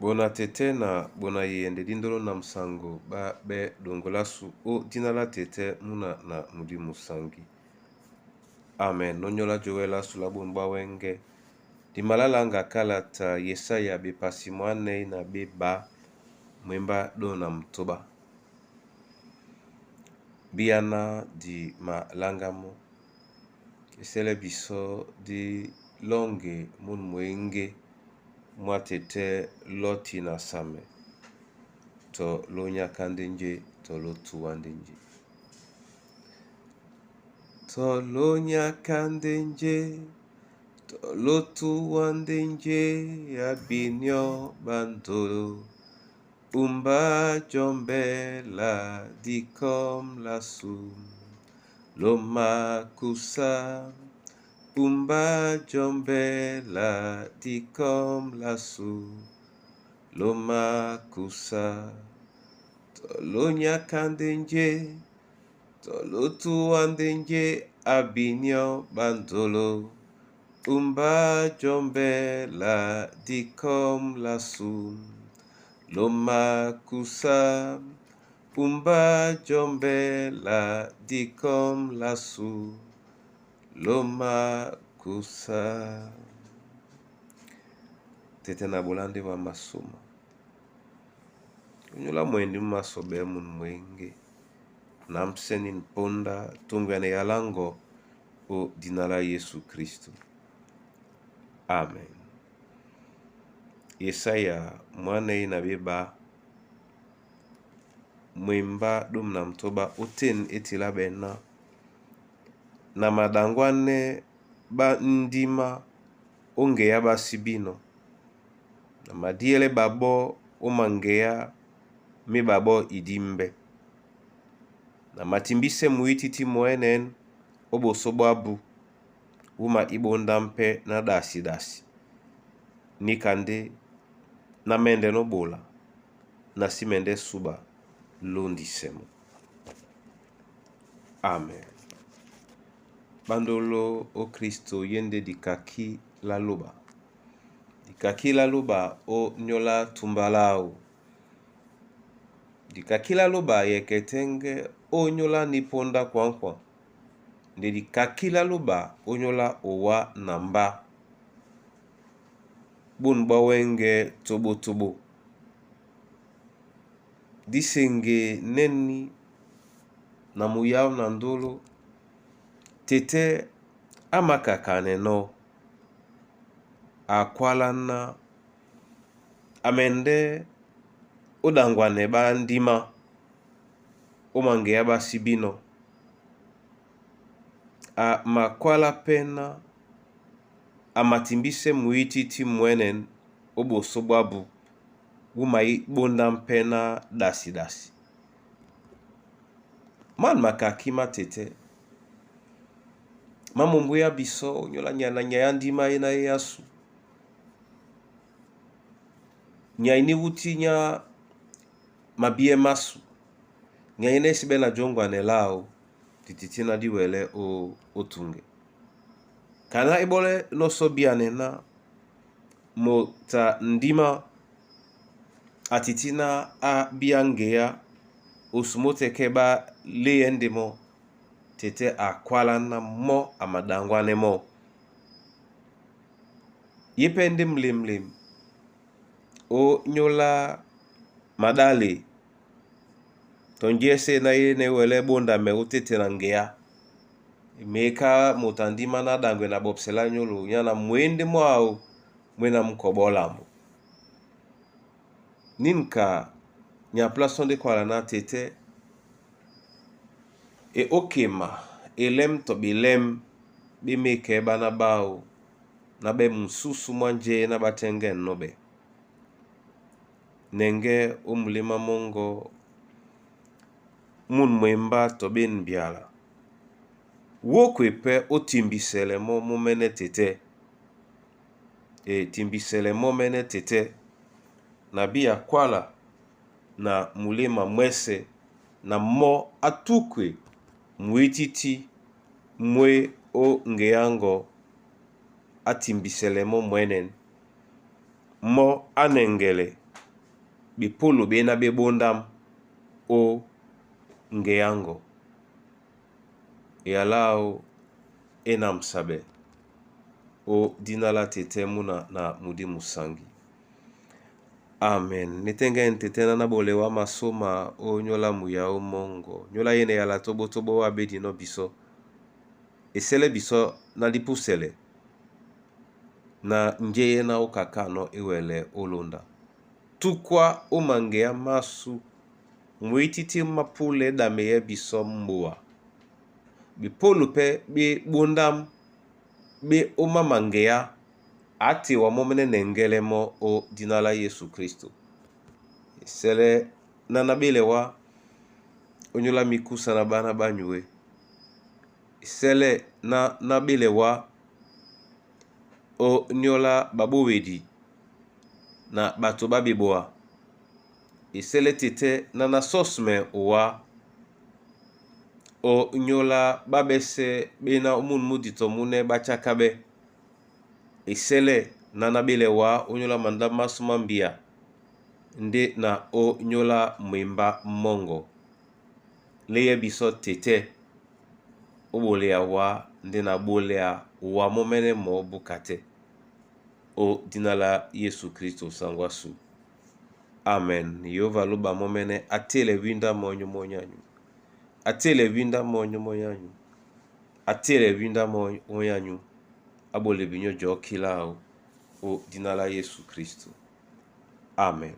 Bona tɛ́tɛ́ na bona yeyɛndɛ díndolo na musango ɓá ɓɛ́ ɗoŋgo lásu ó dína lá tɛ́tɛ́ múna na mudi musangi. Amen. Nónyɔ́lá joɛ́l lásu lá bônu ɓá wɛ́ŋgɛ̄, di malalanga kalata Yesaya bepasi mwánɛ́ na bébá mwembá 69. Bíáná di maláŋgá mɔ́, ésɛ́lɛ́ bisɔ́ dí lɔ́ŋge mûn mwěŋgé mwá tɛ́tɛ́ lɔ́ti na samɛ tɔ lónyáká ndé njé tɔ lótūwá ndé njé. Tɔ lónyáká ndé njé, tɔ lótūwá ndé njé, abiniɔ́ ɓá ndolo, Umba jɔmbɛ la dikɔ́m lásu, ló makusá. Umba jɔmbɛ la dikɔ́m lásu, ló makusá. Tɔ lónyáká ndé njé, tɔ lótūwá ndé njé, abiniɔ́ ɓá ndolo, Umba jɔmbɛ la dikɔ́m lásu, ló makusá. Umba jɔmbɛ la dikɔ́m lásu, ló makusá. Tɛ́tɛ́ na ɓolá ndé wa masôma. Ónyólá mwɛndi mú másɔɓɛ́ mûn mwěŋgé, na ámsɛ́ nîn póndá toŋgoanɛ yaláŋgɔ ó dína lá Yésu Kristô. Amen. Yesaya mwánɛ́ na bébá mwembá 69 ótên é tilá ɓɛ́ ná na maɗaŋgwánɛ́ ɓá ndímá ó ŋgeá ɓá sí bínɔ̄, na madíɛlɛ́ ɓaɓɔ́ ó maŋgeá má eɓaɓɔ́ idímbɛ́. Na matimbísɛ́ muítítí mwɛ̌nɛ̌n ó ɓosó ɓábū wúma í ɓóndá pɛ́ ná ɗasi-ɗasi, níka ndé ná mɛ́ndɛ́nɔ́ ó ɓola, na sí mɛndɛ́ súɓa lóndisɛ mɔ́. Amen. Ɓándoló ó Kristo ye ndé dikakí lá lóɓa. Dikakí lá lóɓa ó nyóla túmbá láō. Dikakí lá lóɓa yɛkɛ tɛ́ŋgɛ́ ó nyóla nípóndá kwaŋ-kwaŋ. Nde dikakí lá lóɓa ó nyóla owá na mbá. Bônu ɓá wɛ́ŋgɛ̄ toɓo-toɓo. Dí seŋge nɛ́nī na muyáó na ndóló, tɛ́tɛ́ á mākakanɛnɔ́, a kwálá ná a mɛndɛ́ ó ɗaŋgwanɛ ɓá ndímá ó maŋgeá ɓá sí bínɔ̄. A makwálá pɛ́ ná a matimbísɛ́ muítítí mwɛ̌nɛ̌n ó ɓosó ɓábū wúma í ɓóndá pɛ́ ná ɗasi-ɗasi. Man makakí má tɛ́tɛ́ má mumbwéá bisɔ́ ónyólá nyay na nyay á ndímá é ná é ásu. Nyay ní wútí nyá mabíɛ́ másu. Nyay é ná é síɓɛ́ na jɔ́ŋgwanɛ láō di tití ná dí wɛlɛ́ ó tuŋgɛ. Kaná é ɓɔ́lɛ́ nɔ́ sɔ́ bíanɛ ná moto a ndímá a tití ná á bíá ŋgeá osumó tɛ́ kɛ́ ɓá léɛ ndé mɔ́, tɛ́tɛ́ a kwálá ná mɔ́ a maɗaŋgwánɛ́ mɔ́. Yé pɛ́ ndé mlemlem ónyólá maɗále tɔ njɛ́sɛ́ ná é na é wɛlɛ́ ɓóndamɛ ótéte na ŋgeá. Meká moto a ndímá ná á ɗaŋgwɛ na ɓɔpsɛ lá nyólo nyá na mwěndé mwáō mwé ná mú kɔɓɔ́ lambo. Nín ka nya plásɔ́ ndé kwala ná tɛ́tɛ́ e ókema elɛ́m tɔ ɓelɛ́m ɓé mékɛɛ́ ɓána ɓáō ná ɓɛ́ munsúsú mwá njɛ́ ná ɓá tɛ́ŋgɛ̂nɔ́ ɓɛ́. Nɛŋgɛ́ ó muléma mɔ́ŋgɔ́ mûn mwembá tɔ ɓên mbyala, wókwe pɛ́ ó timbisɛlɛ mɔ́ mú mɛ́nɛ́ tɛ́tɛ́. E timbisɛlɛ mɔ́ mɛ́nɛ́ tɛ́tɛ́ na bíya kwála na muléma mwɛ́sɛ̄ na mɔ́ á túkwe muítítí mwé ó ŋgeá ŋgɔ̄ á timbisɛlɛ mɔ́ mwɛ̌nɛ́n. Mɔ́ á nɛŋgɛlɛ Bepolo bena be bondam o ngeyaŋgɔ. Eyala áō e na msaɓɛ o dina lá tetɛ́ múna na mudi musangi. Amen. Netengɛnɛ tetɛ́ na na bole wa masôma o nyóla muya ó mɔ́ŋgɔ. Nyóla yene yala tóbótóbó wa abédi nɔ́ bisɔ́. Esɛlɛ bisɔ́ na dípusɛlɛ na njéyɛ́ ná ó kakáanɔ́ ewɛlɛ ó lónda. Tukwa ó maŋgeá másu mwítítí má púlɛ́ é ɗameyɛ́ bisɔ́ m̀ɓoa. Bepólo pɛ́ ɓé ɓóndám ɓé ó má maŋgeá á te wa mɔ́mɛ́nɛ́ na ɛŋgɛ́lɛ́ mɔ́ ó dína lá Yésu Klísto. Esɛlɛ na na ɓélɛ wá ó nyóla mikúsa na ɓána ɓá nyué. Esɛlɛ na na ɓélɛ wá ó nyóla ɓaɓówedi na ɓato ɓá ɓeboa. Esɛlɛ tetɛ́ na na sɔsmɛ owá ó nyóla ɓá ɓɛ́sɛ̄ ɓéná ó mûn mú ditɔ múnɛ́ ɓá tsákáɓɛ́. Esɛlɛ na na ɓélɛ wá ó nyóla mandám másu má mbia ndé na ó nyóla mwembá mɔ́ŋgɔ. Léyɛ́ bisɔ́ tetɛ́ ó ɓolea wá ndé na ɓolea wa mɔ́mɛ́nɛ́ mɔɔ́ búka tɛ́. Ó dína lá Yésu Klísto saŋgó ásu. Amen. Yehova lóba mɔ́mɛ́nɛ́ a télɛ wíndá mɔ́nyó mɔ́ nyányu. A télɛ wíndá mɔ́nyó mɔ́ nyányu. A télɛ wíndá mɔ́ nyányu. A ɓolɛ binyɔ́ jɔ́ kíláō ó dína lá Yésu Klísto. Amen.